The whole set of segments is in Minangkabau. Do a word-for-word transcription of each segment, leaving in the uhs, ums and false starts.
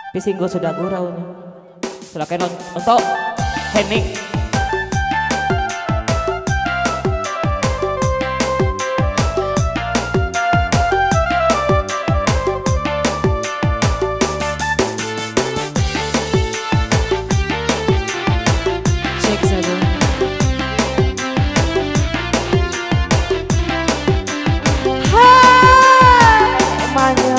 Tapi singgo sudah gurau ni. Silakan un-, untuk Henning. Cek saja. Hai, manya.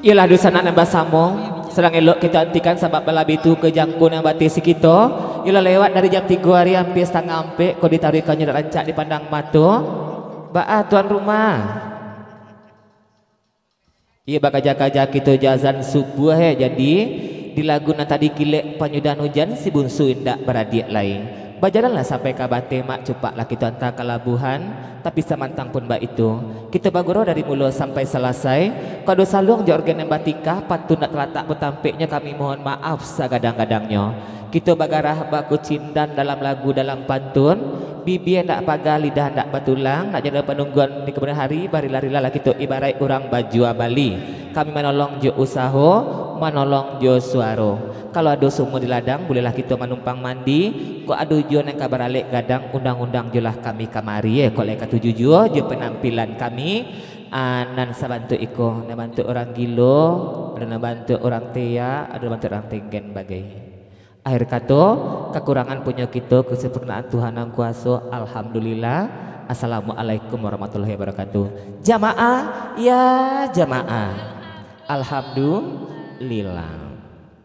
Iyolah, dunsanak nan basamo, sadang elok kito antikan sabab balabiah tu ka jangko nan bateh sikito. Iyolah, lewat dari jam tigo ari, ampia satangah ampek, ko ditaruihkannyo dak rancak dipandang mato. Baa tuan rumah? Iyo, bakaja-kaja kito jo azan subuah, eh. Jadi, di lagu nan tadi kilek panyudahan ujan, si bunsu indak baradiak lai. Bajalanlah sampai ka bateh, mak, cupaklah kito anta ka labuhan, tapi samantang pun baitu, kito bagurau dari mulo sampai salasai. Kok ado saluang jo organ nan batingkah, pantun ndak talatak pun tampeknyo, kami mohon maaf sagadang-gadangnyo. Kito bagarah bakucindan dalam lagu dalam pantun, bibia ndak paga, lidah ndak batulang, nak jadi panungguan di kamudian hari, barila-rilalah kito ibaraik urang bajua bali. Kami manolong jo usaho, manolong jo suaro. Kalau ado sumua di ladang, buliahlah kito manumpang mandi. Kok ado juo nan ka baralek gadang, undang-undang juolah kami kamari, eh. Kok lai katuju juo jo panampilan kami, ah, nan sabantuak iko, nan bantuak urang gilo, ado nan bantuak urang teyak, ado nan bantuak urang tenggen bagai. Akhir kato, kakurangan punyo kito, kasempurnaan Tuhan Yang Kuaso. Alhamdulillah. Assalamualaikum warahmatullahi wabarakatuh. Jamaah, ya jamaah. Alhamdulillah.